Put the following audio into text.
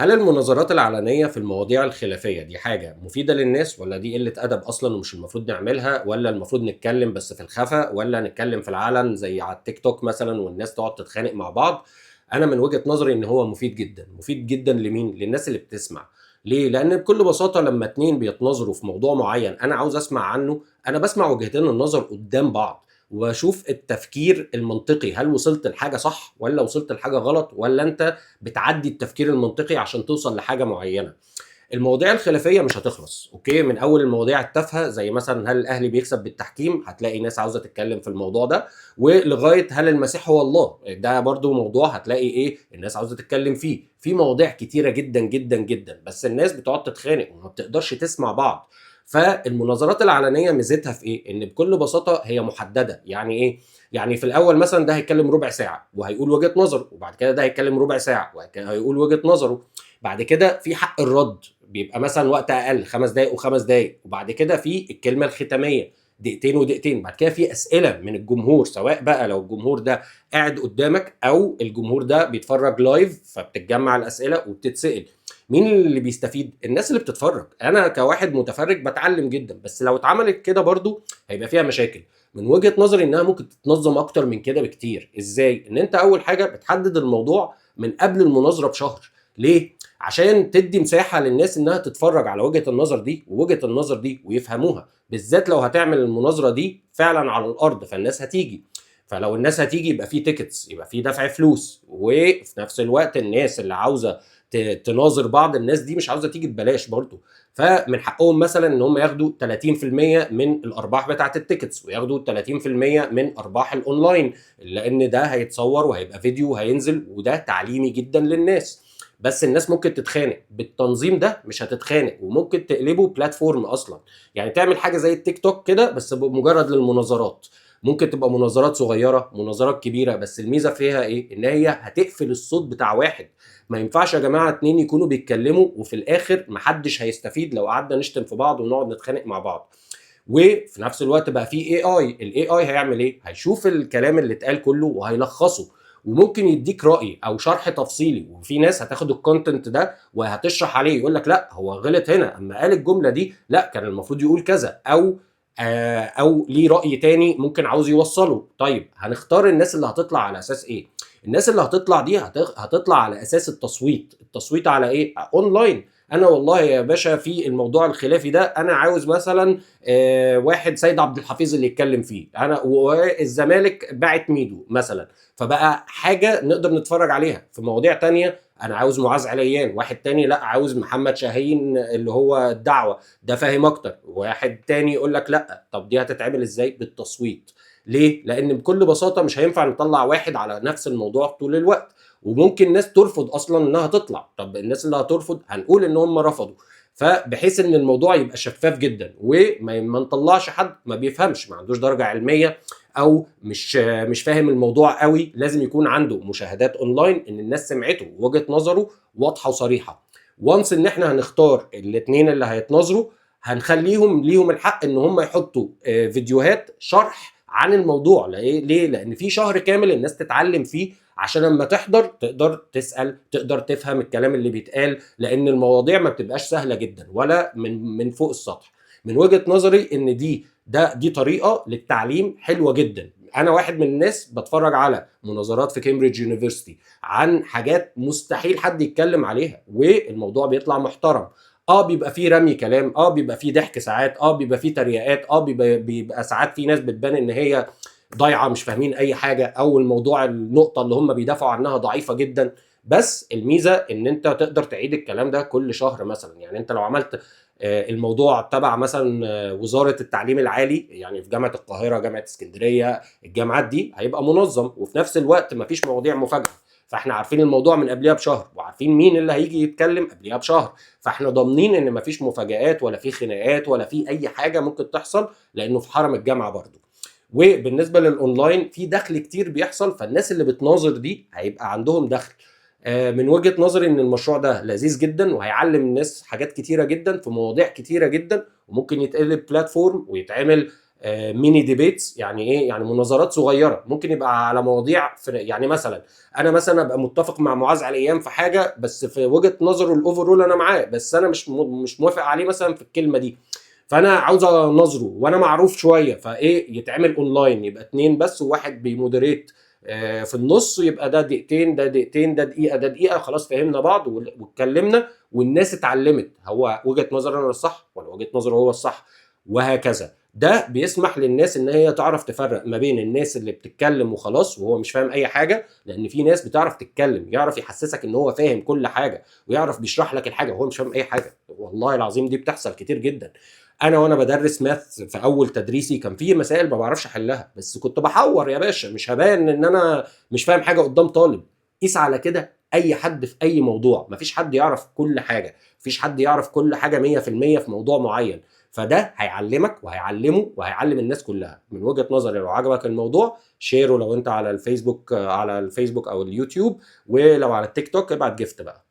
هل المناظرات العلنية في المواضيع الخلافية دي حاجة مفيدة للناس، ولا دي قلة أدب أصلًا ومش المفروض نعملها، ولا المفروض نتكلم بس في الخفا، ولا نتكلم في العلن زي على التيك توك مثلًا والناس تقعد تتخانق مع بعض؟ أنا من وجهة نظري إن هو مفيد جدًا، مفيد جدًا لمين؟ للناس اللي بتسمع. ليه؟ لأن بكل بساطة لما 2 بيتناظروا في موضوع معين أنا عاوز أسمع عنه، أنا باسمع وجهتين النظر قدام بعض، وأشوف التفكير المنطقي، هل وصلت لحاجة صح والّا وصلت لحاجة غلط، والّا أنت بتعدي التفكير المنطقي عشان توصل لحاجة معينة. المواضيع الخلافية مش هتخلص، okay؟ من أول المواضيع التافهة زي مثلًا هل الأهلي بيكسب بالتحكيم؟ هتلاقي ناس عاوزة تتكلم في الموضوع ده، ولغاية هل المسيح هو الله؟ ده برضو موضوع هتلاقي إيه؟ الناس عاوزة تتكلم فيه. في مواضيع كتيرة جدًا جدًا جدًا، بس الناس بتقعد تتخانق وما بتقدرش تسمع بعض. فالمناظرات العلنية ميزتها في إيه؟ إن بكل بساطة هي محددة. يعني إيه؟ يعني في الأول مثلًا ده هيتكلم ربع ساعة وهيقول وجهة نظره، وبعد كده ده هيتكلم ربع ساعة وهيقول وجهة نظره. بعد كده في حق الرد بيبقى مثلا وقت اقل، 5 دقائق وخمس دقائق، وبعد كده في الكلمة الختامية دقيقتين ودقيقتين. بعد كده في اسئلة من الجمهور، سواء بقى لو الجمهور ده قاعد قدامك او الجمهور ده بيتفرج live، فبتتجمع الاسئلة وبتتسال. مين اللي بيستفيد؟ الناس اللي بتتفرج. انا كواحد متفرج بتعلم جدا. بس لو اتعملت كده برضو هيبقى فيها مشاكل. من وجهة نظري انها ممكن تتنظم اكتر من كده بكتير. ازاي؟ ان انت اول حاجة بتحدد الموضوع من قبل المناظرة بشهر. ليه؟ عشان تدي مساحة للناس انها تتفرج على وجهه النظر دي ووجهه النظر دي ويفهموها، بالذات لو هتعمل المناظرة دي فعلا على الارض فالناس هتيجي. فلو الناس هتيجي يبقى في tickets، يبقى في دفع فلوس، وفي نفس الوقت الناس اللي عاوزه تناظر بعض، الناس دي مش عاوزه تيجي ببلاش برضو، فمن حقهم مثلا ان هم ياخدوا 30% من الارباح بتاعه ال tickets، وياخدوا 30% من ارباح الاونلاين، لان ده هيتصور وهيبقى فيديو وهينزل، وده تعليمي جدا للناس. بس الناس ممكن تتخانق. بالتنظيم ده مش هتتخانق، وممكن تقلبه platform اصلا، يعني تعمل حاجة زي التيك توك كده بس بمجرد للمناظرات. ممكن تبقى مناظرات صغيره، مناظرات كبيره، بس الميزة فيها ايه؟ ان هي هتقفل الصوت بتاع واحد. ما ينفعش يا جماعة اتنين يكونوا بيتكلموا وفي الاخر محدش هيستفيد لو قعدنا نشتم في بعض ونقعد نتخانق مع بعض. وفي نفس الوقت بقى في AI، ال AI هيعمل ايه؟ هيشوف الكلام اللي اتقال كله وهيلخصه، وممكن يديك رأي او شرح تفصيلي. وفي ناس هتاخد ال content ده وهتشرح عليه، يقول لك لا هو غلط هنا اما قال الجملة دي، لا كان المفروض يقول كذا، او ليه رأي تاني ممكن عاوز يوصله. طيب هنختار الناس اللي هتطلع على اساس ايه؟ الناس اللي هتطلع دي هتطلع على اساس التصويت. التصويت على ايه؟ اونلاين. انا والله يا باشا في الموضوع الخلافي ده انا عاوز مثلا واحد سيد عبد الحفيظ اللي يتكلم فيه، انا والزمالك باعت ميدو مثلا، فبقى حاجة نقدر نتفرج عليها. في مواضيع تانية انا عاوز معاذ عليان، واحد تاني لا عاوز محمد شاهين اللي هو الدعوة ده فاهم اكتر، واحد تاني يقول لك لا. طب دي هتتعمل ازاي؟ بالتصويت. ليه؟ لان بكل بساطة مش هينفع نطلع واحد على نفس الموضوع طول الوقت، وممكن ناس ترفض اصلا انها تطلع. طب الناس اللي هترفض هنقول ان هم رفضوا، فبحيث ان الموضوع يبقى شفاف جدا، وما ما نطلعش حد ما بيفهمش، ما عندوش درجه علمية، او مش فاهم الموضوع قوي. لازم يكون عنده مشاهدات اونلاين ان الناس سمعته وجهه نظره واضحة وصريحة. once ان احنا هنختار الاثنين اللي هيتناظروا، هنخليهم ليهم الحق ان هم يحطوا فيديوهات شرح عن الموضوع. ليه؟ ليه؟ لان في شهر كامل الناس تتعلم فيه، عشان لما تحضر تقدر تسأل، تقدر تفهم الكلام اللي بيتقال، لان المواضيع ما بتبقاش سهلة جدا ولا من فوق السطح. من وجهة نظري ان دي طريقة للتعليم حلوة جدا. انا واحد من الناس بتفرج على مناظرات في Cambridge University عن حاجات مستحيل حد يتكلم عليها، والموضوع بيطلع محترم. بيبقى فيه رمي كلام، بيبقى فيه ضحك ساعات، بيبقى فيه تريقات، بيبقى ساعات في ناس بتبان ان هي ضايعة مش فاهمين اي حاجه، او الموضوع النقطة اللي هم بيدافعوا عنها ضعيفة جدا. بس الميزة ان انت تقدر تعيد الكلام ده كل شهر مثلا. يعني انت لو عملت الموضوع تبع مثلا وزارة التعليم العالي، يعني في جامعه القاهره، جامعه اسكندريه، الجامعات دي، هيبقى منظم، وفي نفس الوقت مفيش مواضيع مفاجاة، فاحنا عارفين الموضوع من قبلها بشهر، وعارفين مين اللي هيجي يتكلم قبلها بشهر، فاحنا ضامنين ان مفيش مفاجآت ولا في خناقات ولا في اي حاجة ممكن تحصل، لانه في حرم الجامعة برضو. وبالنسبة للاونلاين في دخل كتير بيحصل، فالناس اللي بتناظر دي هيبقى عندهم دخل. من وجهة نظري ان المشروع ده لذيذ جدا، وهيعلم الناس حاجات كتيرة جدا في مواضيع كتيرة جدا، وممكن يتقلب platform ويتعمل mini debates. يعني ايه؟ يعني مناظرات صغيرة ممكن يبقى على مواضيع في، يعني مثلا انا مثلا ابقى متفق مع معاذ عليان في حاجه، بس في وجهه نظره ال overall انا معاه، بس انا مش موافق عليه مثلا في الكلمة دي، فانا عاوز اناظره وانا معروف شويه، فايه يتعمل اونلاين، يبقى اتنين بس وواحد بي moderate في النص، يبقى ده دقيقتين، ده دقيقتين، ده دقيقه، ده دقيقه، خلاص فهمنا بعض واتكلمنا والناس اتعلمت هو وجهه نظر انا الصح ولا وجهه نظره هو الصح، وهكذا. ده بيسمح للناس ان هي تعرف تفرق ما بين الناس اللي بتتكلم وخلاص وهو مش فاهم اي حاجه، لان في ناس بتعرف تتكلم، يعرف يحسسك ان هو فاهم كل حاجة ويعرف بيشرح لك الحاجة وهو مش فاهم اي حاجه. والله العظيم دي بتحصل كتير جدا. انا وانا بدرس math في اول تدريسي كان في مسائل ما بعرفش احلها، بس كنت بحور يا باشا، مش هبان ان انا مش فاهم حاجة قدام طالب. قيس على كده اي حد في اي موضوع، مفيش حد يعرف كل حاجه، مفيش حد يعرف كل حاجة 100% في موضوع معين. فده هيعلمك وهيعلمه وهيعلم الناس كلها. من وجهة نظري لو عجبك الموضوع شيره، لو انت على الفيسبوك، على الفيسبوك او اليوتيوب، ولو على التيك توك ابعت gift بقى.